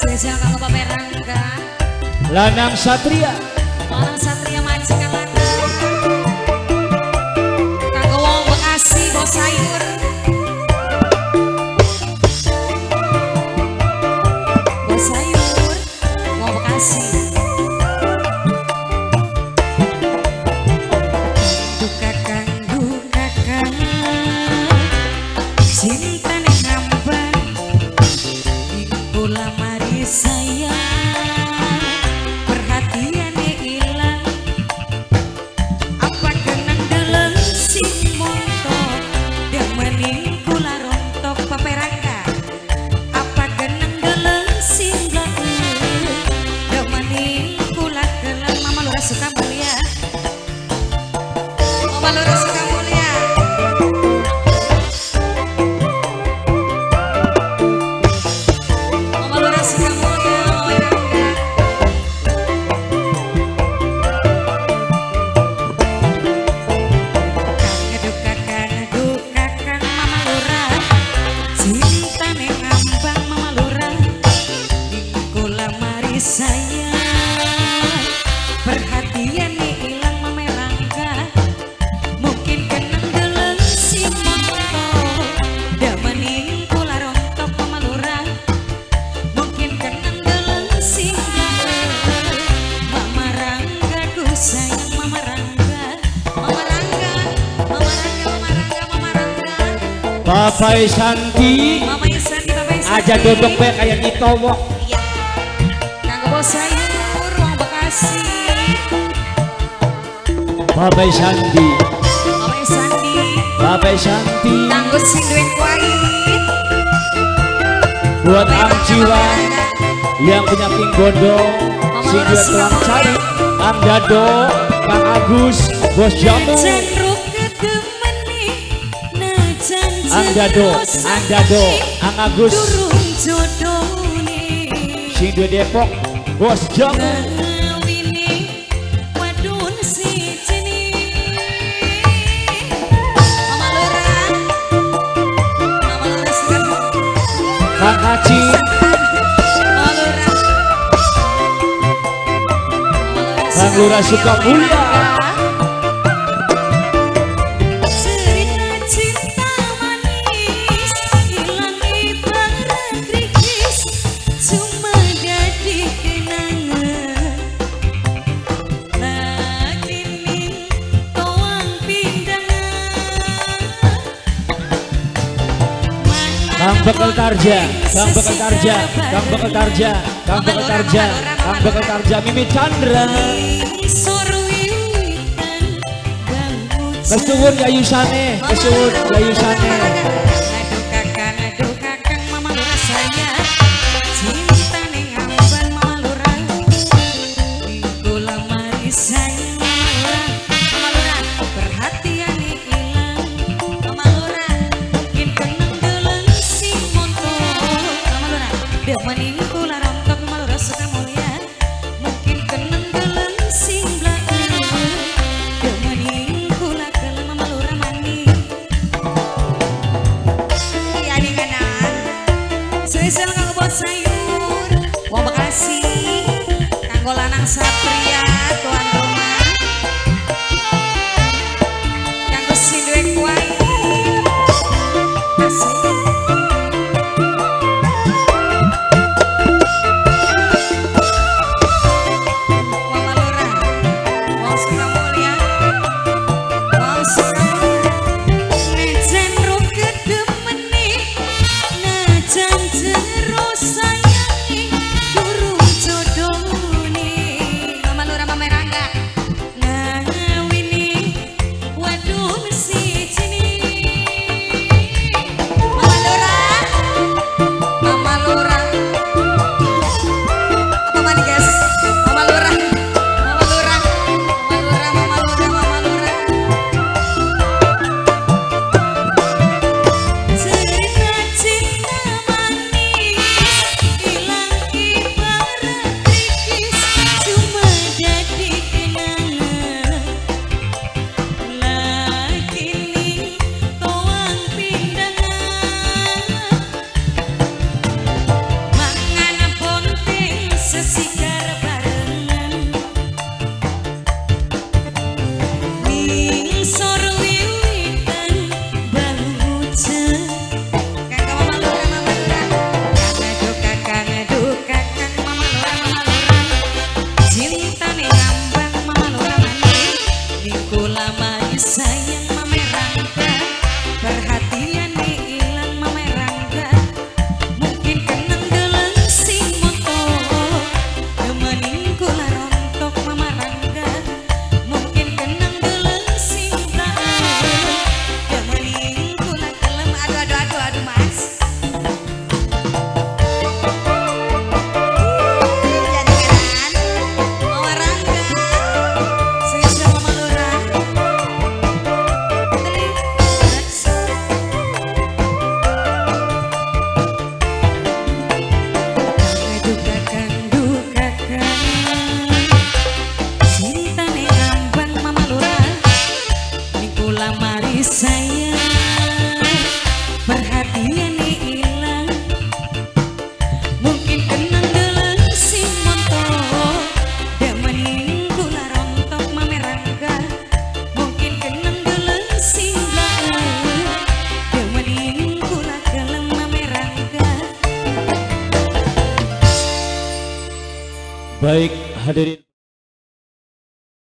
Spesial kanggo Bapak Rangga. Lanang Satria. Lanang Satria majikan lanang. Kanggo wong Bekasi bos sayur. Bos sayur wong Bekasi. Duka kang duka kang cintane ngamban iku lamari sayang perhatiane ilang apa kenang deleng sing montok demening kula rontok paperangka apa kenang deleng sing blaeng demening kula kelang. Mama Lurah Sukamulya, Mama Lurah Sukamulya, Mama Lurah Sukamulya, Mama Rangga. Kang duka kang Mama Lurah cintane ngambang Mama Lurah iku lamari sayang perhatiane ilang Mama Rangga mungkin kenang deleng sing montok demening kula rontok Mama Lurah mungkin kenang deleng sing blaeng Mama Rangga ku sayang Mama Rangga, Mama Rangga, Mama Rangga, Mama Rangga, Mama Rangga. Bapak Santi. Mama Santi, Bapak Santi. Aja dodok bae kayak ditowok. Iya. Kanggo bos sayur wong Bekasi. Bapak Santi. Bapak Santi. Bapak Santi. Kanggo sing duwe kuait. Buat Ang Jiwa yang punya ping gondong, sing duwe tulang cari, Ang Dado, Kang Agus, Bos Jamu. Ang Dado, Ang Dado, Ang Agus, sing duwe Depok, Bos Jamu. Kang Haji, Kang Lurah Sukamulya. Cerita cinta manis hilang ibarat krikis cuma jadi kenangan lagi ning toang pindangan. Kang Bekel Tarja, Kang Bekel Tarja, Kang Bekel Tarja, Kang Bekel Tarja, Kang Bekel Tarja, Mimi Chandra. Kesuwun Yayusane, kesuwun Yayusane. Aduh kakang, aduh kakang, Mama Lurah saya cintane ngamban Mama Lurah iku lamari sayang Mama Lurah, Mama Lurah perhatiane ilang Mama Lurah mungkin kenang deleng sing montok Mama Lurah demening kula rontok Mama Lurah Sukamulya mungkin kenang deleng sing blaeng demening kula kelem Mama Lurah mani. Iya nih kanan spesial kanggo bos sayur wong Bekasi kanggo lanang Satria tuan rumah kanggo sing duwe kuait asik. Mama Lurah wong Sukamulya, wong Sukamulya nejen ro kedemeni najan jero sayang. lemari sayang perhatian ilang mungkin kenang deleng sing montok demen kula rontok Mame Rangga mungkin kenang deleng sing blaeng demen kula gelem Mame Rangga. Baik hadirin.